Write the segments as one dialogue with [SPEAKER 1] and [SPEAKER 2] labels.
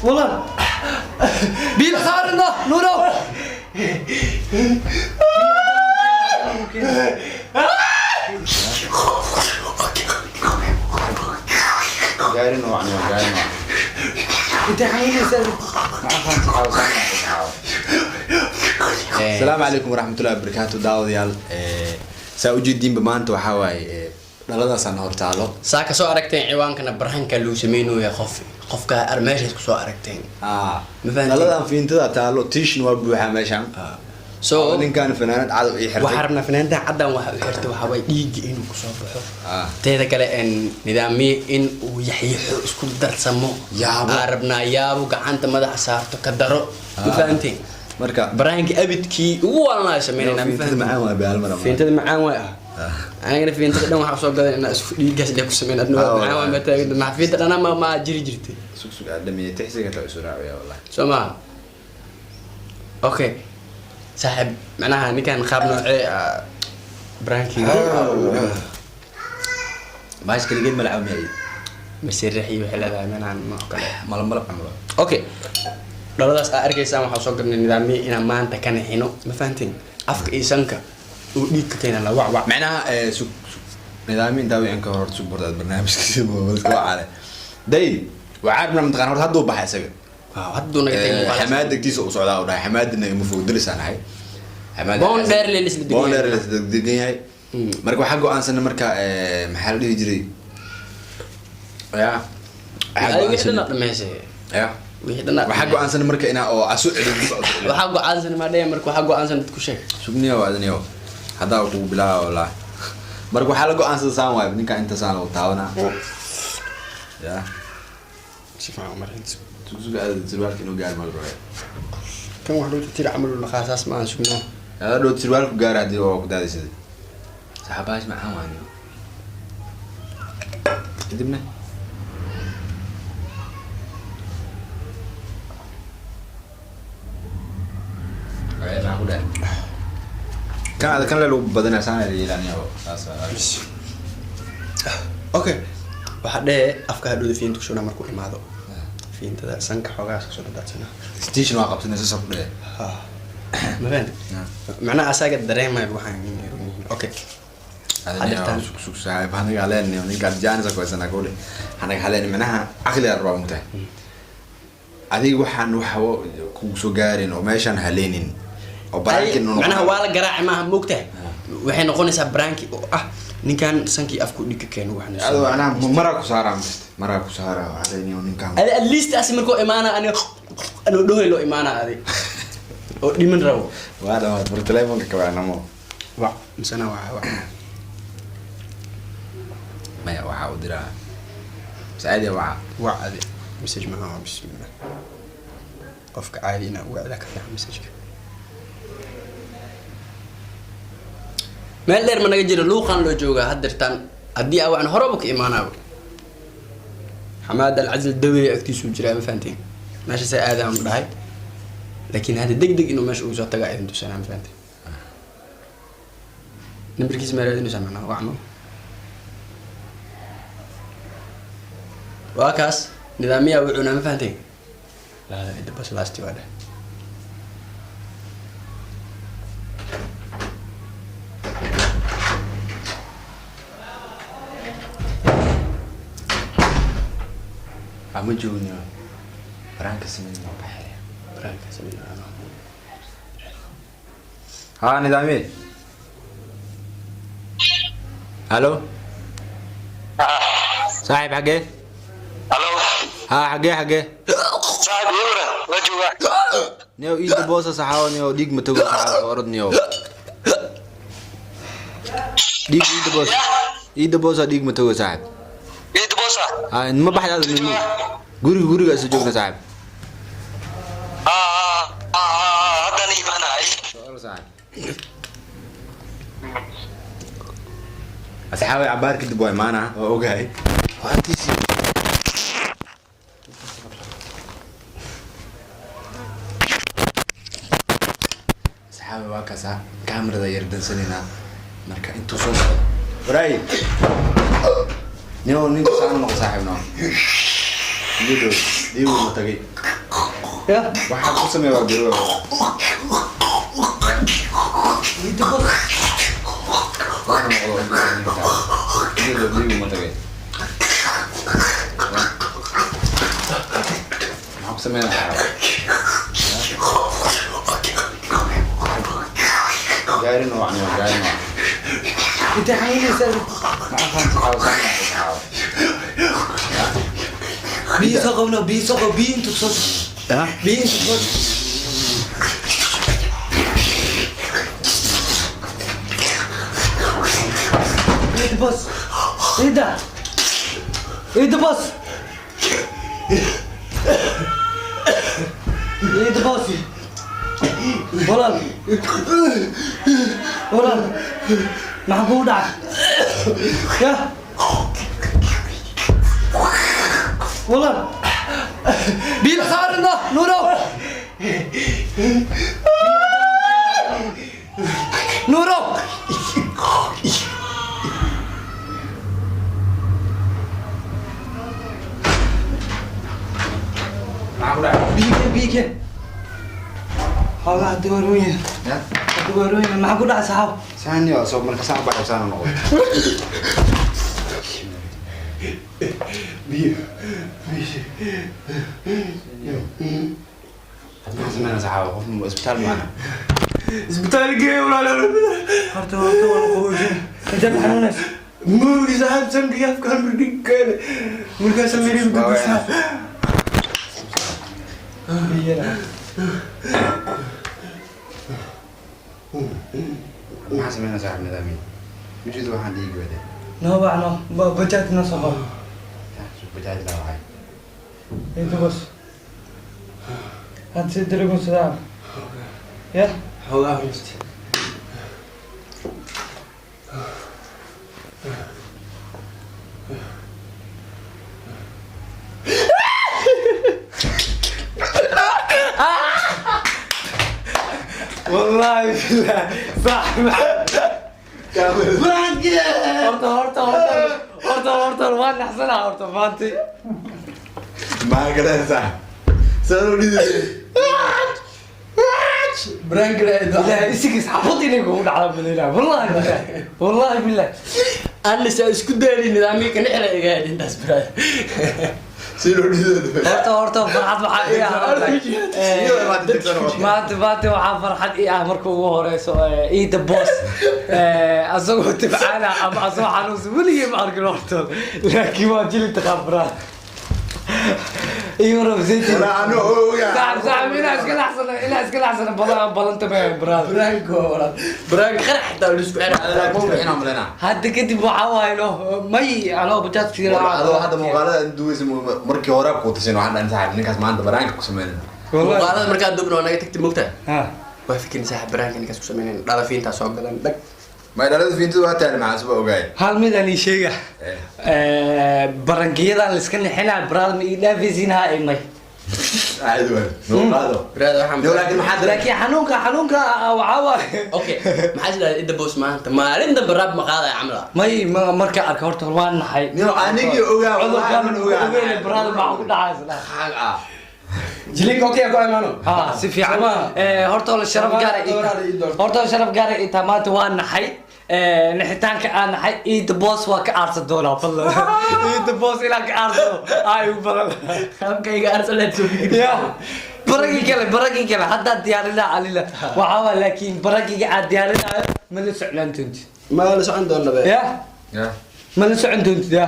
[SPEAKER 1] Walaal. Biyo saarna Nuuro.
[SPEAKER 2] Gaari noocan waa gaari noocan.
[SPEAKER 1] Intee xanuunaysaa?
[SPEAKER 2] Asalaamu calaykum waraxmatullahi wabarakaatu, daawadayaal. Saa ujeediinba maanta waxaa waaye dhaladaasaan hor taalo.
[SPEAKER 3] Saa ka soo aragteen ciwaankana, prank-ka lagu sameynaya qof qofka meeshaad kusoo aragteen. Ma fahanteen?
[SPEAKER 2] Dhaladan fiintada taalo, tiishna waa buuxaa meeshaan.
[SPEAKER 3] So
[SPEAKER 2] ninkan fanaanad cadow ii xirtay.
[SPEAKER 3] Waxaa rabnaa fanaanada caddan waxa u xirtay waxaa waay dhiigga inuu kusoo baxo. Teeda kale nidaamiye in uu yaxyaxo isku darsamo.
[SPEAKER 2] Yaabo.
[SPEAKER 3] Aa rabnaa yaabo gacanta madaxa saarto ka daro. Ma fahanteen?
[SPEAKER 2] Marka
[SPEAKER 3] Prank-ki abidkii ugu waalnaa sameynayna, ma
[SPEAKER 2] fiintada
[SPEAKER 3] fahanteen?
[SPEAKER 2] Macaan waa baal mar.
[SPEAKER 3] Fiintada macaan waay ah. Anigana fiintada dhan waxaa soo gadan inaa isku dhiiggaas le ku sameyn adna.
[SPEAKER 2] Ah,
[SPEAKER 3] macaan waa
[SPEAKER 2] wallahi.
[SPEAKER 3] ma taagan maxaa fiinta dhana ma jiri jirtay.
[SPEAKER 2] Sug sug, aad dhameeyay tixsiga taa isu raaciya wallahi.
[SPEAKER 3] Soo maha? Okay saaxiib, macnaha ninkan qaab noocee ah prank-ii?
[SPEAKER 2] Baash kaligeed malacab miyay?
[SPEAKER 3] Masiraxii waxay leedahay macnaha nooc kale.
[SPEAKER 2] Malab malab camal.
[SPEAKER 3] Okay, dhaladaas aa arkaysaan waxaa soo gadnay nidaamiye inaan maanta ka nixino, ma fahanteen? Afka iyo sanka uu dhiig ka keena la wac wac.
[SPEAKER 2] Macnaha sug sug, nidaami intaa wicin ka hor sug bartaad barnaamijka si mobilka waa cale day waxaa rabnaa mataqaan horta hadduu baxay isaga.
[SPEAKER 3] Waaw, hadduu naga tagay muuqaal.
[SPEAKER 2] Xamaad degtiisa uu socdaa uu dhahay xamaadina ima fog dirisaan ahay.
[SPEAKER 3] Boon dheer le isla degan
[SPEAKER 2] Boon
[SPEAKER 3] yahay.
[SPEAKER 2] dheer la isla degan yahay. Marka waxaa go-aansanay marka maxaa la dhihi jiray ya waxaa
[SPEAKER 3] Adiga wixii dhan
[SPEAKER 2] go-aansanay
[SPEAKER 3] aa dhameysay.
[SPEAKER 2] Ya
[SPEAKER 3] Wixii dhan aa
[SPEAKER 2] waxaa go-aansanay marka inaa oo asu celin dib u celin.
[SPEAKER 3] Waxaa go-aansan maa dhaya marka waxaa go-aansan dad ku sheeg.
[SPEAKER 2] Sugniyo adniyo haddaa kugu bilaaba wallah. Marka waxaa la go-aansada saan waayo ninka inta saan lagu taabanaa ya.
[SPEAKER 3] Si fiican u marin.
[SPEAKER 2] Sug sug, aad sirwaalka inuu gaari mal rabaa.
[SPEAKER 3] Kan wax loo tiri camal u dhaqaa saas ma aan sugno.
[SPEAKER 2] Adaa dhow sirwaalku gaari haddii oo ku daadaysaday saxaabahaas macaan waaniyo kadibna. Maxaa ku dhahay kan ada kan le lagu badanaa saan la yeelaniyo saas.
[SPEAKER 3] Okay, waxaa dhee afka hadhowda fiinta kushubna markuu imaado fiintada sanka xoogaa soo dadadsana.
[SPEAKER 2] Station waa qabsanaysa soo ku dhahe.
[SPEAKER 3] Ma fahanti? Macnaha asaga dareemaya waxaan inay run yihiin. Okay. Hadirtaan.
[SPEAKER 2] Sug sug saaxiib, anaga haleen ninkaan jaanis ku haysanaa kowle anaga haleen macnaha caqliga rabaa mutahay adiga waxaan waxa kugu soo gaarin oo meeshaan haleenin oo prank-in.
[SPEAKER 3] Macnaha waa la garaaci maaha, moogtahay? Waxay noqonaysaa prank-i oo ah ninkan sankii afku dhig ka keeno waxna.
[SPEAKER 2] Adoo macnaha maraa ku saaraa mist maraa ku saaraa waxaa leeyahay ninkaan.
[SPEAKER 3] Adi at least asi markuu imaana ani anoo dhohay loo imaana adi oo dhiman rabo.
[SPEAKER 2] Waa dhamaad fur telefonka kabaanamo.
[SPEAKER 3] Wac misena waa wac.
[SPEAKER 2] Maya, waxaa u diraa sacaadiya waca.
[SPEAKER 3] Wac adi message maha waa bismillah qofka caadi inaa uga celaa ka fiican messageka. Meel dheer ma naga jiro, luuqan loo joogaa haddeertaan haddii aa wacan horeba ka imaanaaba. Xamaad Alcasl dawey agtiisuu jiraa, ma fahanteen? Meeshaasa aadaan dhahay, laakiin hadda deg deg inuu meesha ugu soo tagaa idin tusanaa, ma fahanteen? Nambarkiisa ma raadinaysaa? Macnaha wacno waa kaas nidaamiyaa wuxuuna, ma fahanteen? Lahada cidda bas lasti waa dheh.
[SPEAKER 2] Ama joogni prank-ka sameyn waa baxaya.
[SPEAKER 3] Prank-ka sameyn.
[SPEAKER 2] Haa nidaamiye, halo saaxiib, xagee?
[SPEAKER 4] Halo.
[SPEAKER 2] Haa, xagee xagee?
[SPEAKER 4] Saaxiib Yura, la jooga.
[SPEAKER 2] Niyow iida boosa saxaawo, niyow dhiig ma tago saxaawo orod niyow dhiig iida boos iida boosa dhiig ma tago saaxiib.
[SPEAKER 4] Iid boosa.
[SPEAKER 2] Haa, ma baxda guriga guriga isla joogna saaxiib.
[SPEAKER 4] Ah ah, haddaan imaanahay.
[SPEAKER 2] Saaxiib asxaabay, cabaar kadib waa imaanaa, waa ogahay. Waantiisii. Asxaabay, waa kaasaa kaamirada yar dansanaynaa marka intuu soo socdo waraay nio ninka saan noqo saaxiib no. Iyadoo dhiigu ma tagay.
[SPEAKER 1] Ya.
[SPEAKER 2] Waxaa ku sameeya waa garowa.
[SPEAKER 1] Iida boos.
[SPEAKER 2] Waxna noqdo iyadoo dhiigu ma tagay. Maxaa ku sameynaya? Gaarin oo wacni, gaarin oo.
[SPEAKER 1] Intee xanuunaysaa?
[SPEAKER 2] Ma aqaan saxaabo, saxaabo.
[SPEAKER 1] Biyo soo qabno, biyo soo qabo, biyo intuu soo. Biyo intuu soo. Iida boos. Iida. Iida boos. Iida boos. Walaal. Walaal. Maxaa kugu dhacay? Ya. Walaal. Biyo saarina, Nuurow. Nuurow.
[SPEAKER 2] Maxaa ku dhacay?
[SPEAKER 1] Biyo keen, biyo keen. Xoogaa hadda waa roon yahay.
[SPEAKER 2] Ya?
[SPEAKER 1] Hadda waa roon yahay. Maxaa ku dhacay saxaab?
[SPEAKER 2] Saan yo, soo marka saan baxay saan noqdo.
[SPEAKER 3] Biyo.
[SPEAKER 2] Maxaa sameynaa saxaabo? Qof isbitaal maana.
[SPEAKER 3] Isbitaal geey walaal.
[SPEAKER 1] Horta horta waa la qaboojin. Intee ma xanuunaysa?
[SPEAKER 3] Muugi saaxiib sankiga afkaan mardhig keene. Markaas mirig gudbisaa.
[SPEAKER 1] Biyana.
[SPEAKER 2] Maxaa sameynaa saaxiib nidaamiye? Ujeedu waxaan dhiigi waday.
[SPEAKER 1] Noo bacno. Bajaaj noo soo qabo.
[SPEAKER 2] Bajaaj laa waxay.
[SPEAKER 1] Iida boos. Hadda si dareemo sidaa. Ya.
[SPEAKER 3] Xoogaa horeysta.
[SPEAKER 1] والله بالله صح. Horta horta horta horta horta waan naxsanaa horta maanti.
[SPEAKER 2] Maxaa kale saaxiib? Saan u dhidid.
[SPEAKER 3] Prank la
[SPEAKER 1] Ilaahay isigiis xabad inay kugu dhacda maleyna, wallahi billah, wallahi billah.
[SPEAKER 3] Anna saa isku daali nidaamkii kana xira iga hadin intaas baraad.
[SPEAKER 2] Si loo dhidid.
[SPEAKER 1] Horta horta farxad waxaa ii ah maanta, maanta waxaa farxad ii ah marka ugu horeyso Iida Boss asagoo tibcaana ama asagoo xanuunsan weligay ma arkin horta, laakiin waa jili taqaan iyo rabsiti.
[SPEAKER 2] Walaa anu ogaa.
[SPEAKER 1] Saaxib saaxib inaa iska laxsana badan balanta ma brother.
[SPEAKER 3] Prank waa walaal. Prank qarax xitaa la isku xira.
[SPEAKER 2] Inaan maleynaa.
[SPEAKER 1] Hadda kadib waxaa waaye no may anoo bajaaj
[SPEAKER 2] Adoo hadda muuqaalada duweysa markii hore ku tusin waxaan dhahay saaxiib ninkaas maanta baraanka ku sameynay.
[SPEAKER 3] Muuqaalada markaa dubna waa naga tagtay moogtahay.
[SPEAKER 1] Ha.
[SPEAKER 3] Waa fikirin saaxiib prank ninkaas ku sameynayna dhalafiintaa soo gadan dhag.
[SPEAKER 2] Ma dhalada fiintada waa taali maxaa suba ogaay.
[SPEAKER 1] Hal mid aan ii sheega. Barangiyadan la iska nixinaa brother ma ii dhaafaysiin ha imay.
[SPEAKER 2] Caadi waay. Noo qaado.
[SPEAKER 3] Brother waxaan
[SPEAKER 2] Noo laakiin maxaa dareemay?
[SPEAKER 1] Laakiin xanuunka xanuunka waxaa waaye.
[SPEAKER 3] Okay, maxaa is dhahday Iida Boss maanta maalin dambe rap ma qaadaya camla.
[SPEAKER 1] May ma marka arka horta waan naxay.
[SPEAKER 2] Nio anigii ogaa,
[SPEAKER 1] cudurkan
[SPEAKER 2] wallahi ogaa.
[SPEAKER 1] Ogeyn brother maxaa ku dhacay isla.
[SPEAKER 2] Xaq ah.
[SPEAKER 3] Jilinka okay ku imaano.
[SPEAKER 1] Ha si fiican. Horta la sharaf gaar ah horta la sharaf gaar ah inta maanta waan naxay. Nixitaanka aan naxay Iida Boss waa ka aarsan doonaa fadlan. Iida Boss ilaa ka aarsado ay u badan.
[SPEAKER 3] Qaabkayga arsalaad soo fikir.
[SPEAKER 1] Ya baragii kale haddaad diyaarinaa alila waxaa waa, laakiin baragiga aad diyaarinaayo ma la socnaan doontid.
[SPEAKER 3] Ma la socon doona be.
[SPEAKER 1] Ya.
[SPEAKER 2] Ya.
[SPEAKER 1] Ma la socon doontid ya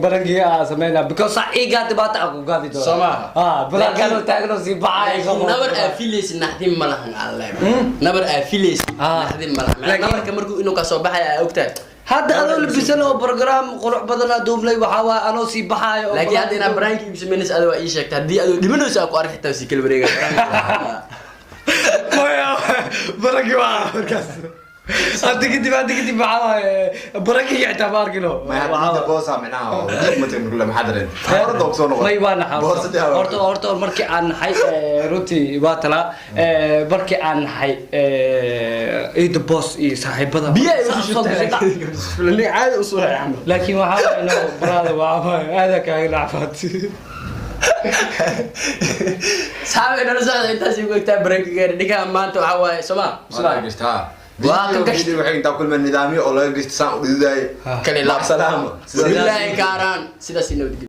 [SPEAKER 1] baragiga aa sameynaa because sax ii gaadi baata aan ku gaadi doona.
[SPEAKER 3] Soo maaha.
[SPEAKER 1] Ha baragiga taagno sii baxay.
[SPEAKER 3] Nabar aa filaysa naxdin ma lahan alle. Nabar aa filaysa naxdin ma lahan. Nabarka markuu inuu ka soo baxay aa ogtahay.
[SPEAKER 1] Hadda adoo labisan oo program qurux badan aa duumlay waxaa waaye anoo sii baxaayo oo
[SPEAKER 3] Laakiin hadda inaa prank igu samaynaysa adoo waa ii sheegtay haddii adoo dhimanayso aa ku arki xitaa sii kala wareega.
[SPEAKER 1] Maya baragi waa markaas hadda kadib waxaa waaye baragiga xitaa ma arkino.
[SPEAKER 2] Ma hadda Iida Boss ah micnaha oo dhiig ma tagin kule maxaa dareemay? Hore doob soo noqon.
[SPEAKER 1] May waa naxay.
[SPEAKER 2] Boorsadii
[SPEAKER 1] horta
[SPEAKER 2] hore.
[SPEAKER 1] horta horta markii aan naxay runtii waa talaa markii aan naxay Iida Boss iyo saaxiibada
[SPEAKER 3] Biyo ay
[SPEAKER 1] Saa
[SPEAKER 3] u
[SPEAKER 1] soo gashay.
[SPEAKER 3] shubtay. Caadi u soo camal.
[SPEAKER 1] Laakiin waxaa waaye no brother waxaa waaye aada kaaga nacfaat.
[SPEAKER 3] Saxaabi nala socda, intaas igu egtaa breakigeena dhigaha maanta. Waxaa waaye soma.
[SPEAKER 2] Waa ka gashtay. Waxay intaa kulmeen nidaamyo oo laga gashto saan u dhididaay.
[SPEAKER 3] Kali laab.
[SPEAKER 2] Salaamo.
[SPEAKER 3] Bilaahi kaaraan, sidaas i nabadgelyo.